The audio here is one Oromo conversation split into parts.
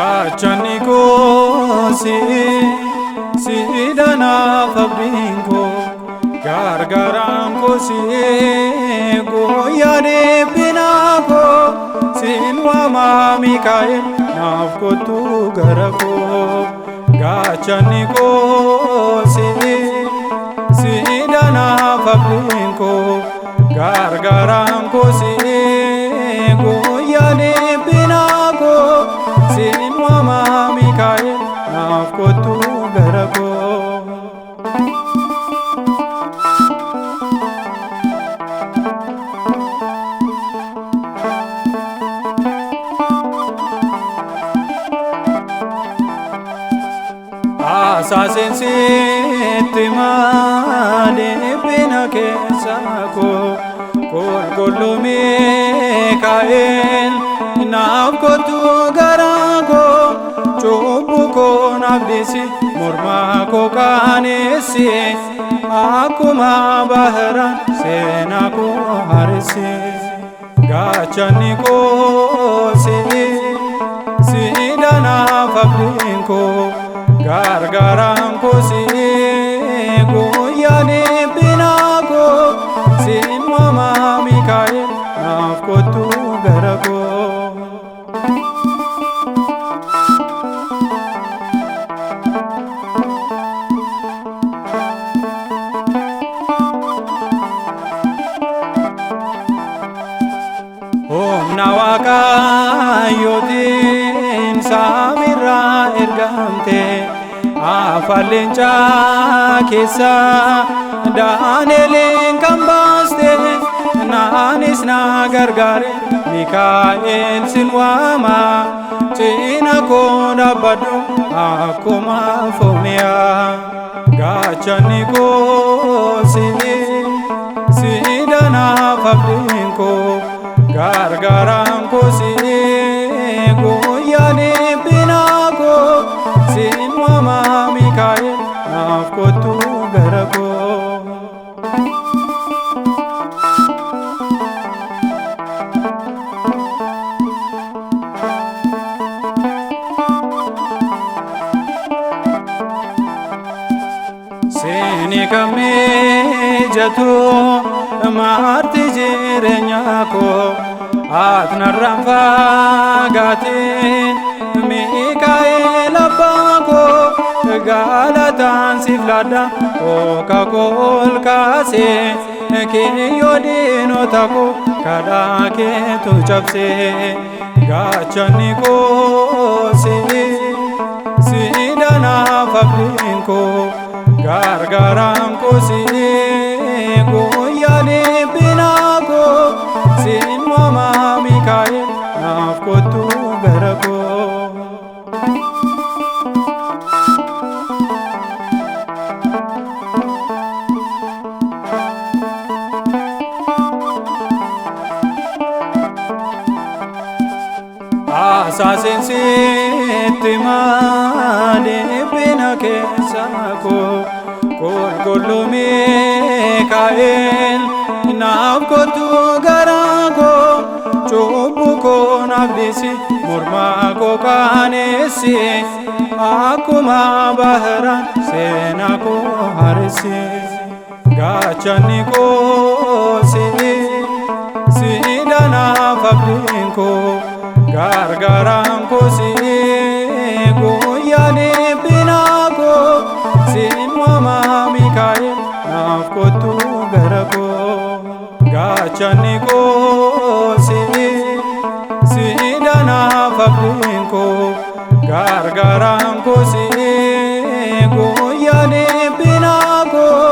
Gaachanni koo si danaaf abdiin koo gargaaraan koo si guyyaa dhiphina koo siin waamaa Mikaa'el naaf kottu gara koo. Gaachanni koo si danaaf abdiin koo gargaaraan koo si guyyaa dhiphina koo siin waamaa Mikaa'el naaf kottu gara koo. Asaaseen sitti dhiphina keessa koo qulqulluu Mikaa'el naaf kottu gara koo cubbuu koo naaf dhiisi morma koo qaanessi akkuma baharaan seenaa koo haaressi. Gaachanni koo si danaaf abdiin koo gargaaraan koo si guyyaa dhiphina koo siin waamaa Mikaa'el naaf kottu gara koo. Humna Waaqayyootiin samiirraa ergamte afaan leencaa keessaa Daani'eliin kan baaste naanis na gargaare Mikaa'el sin waama cina koo dhaabbadhu akkuma foomiyaa. Gaachanni koo si danaaf abdiin koo gargaaraan koo si guyyaa dhiphina koo siin waamaa Mikaa'el naaf kottu gara koo. Seeni kan mijatu maarti jireenya koo ati narraan fagaatiin Mikaa'el abbaa koo galataan siif laadha kooka koo ol kaasee kiyyoo diinota koo kadhaa keetu cabsee. Gaachanni koo si danaaf abdiin koo gargaaraan koo si guyyaa dhiphina koo siin waamaa Mikaa'el naaf kottu gara koo. Asaaseen sitti dhiphina keessa koo qulqulluu Mikaa'el naaf kottu gara koo cubbuu koo naaf dhiisi morma koo qaanessi akkuma baharaan seenaa koo haaressi. Gaachanni koo si danaaf abdiin koo gargaaraan koo si guyyaa dhiphina koo siin waamaa Mikaa'el naaf kottu gara koo. Gaachanni koo si danaaf abdiin koo gargaaraan koo si guyyaa dhiphina koo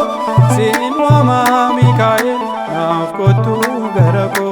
siin waamaa Mikaa'el naaf kottu gara koo.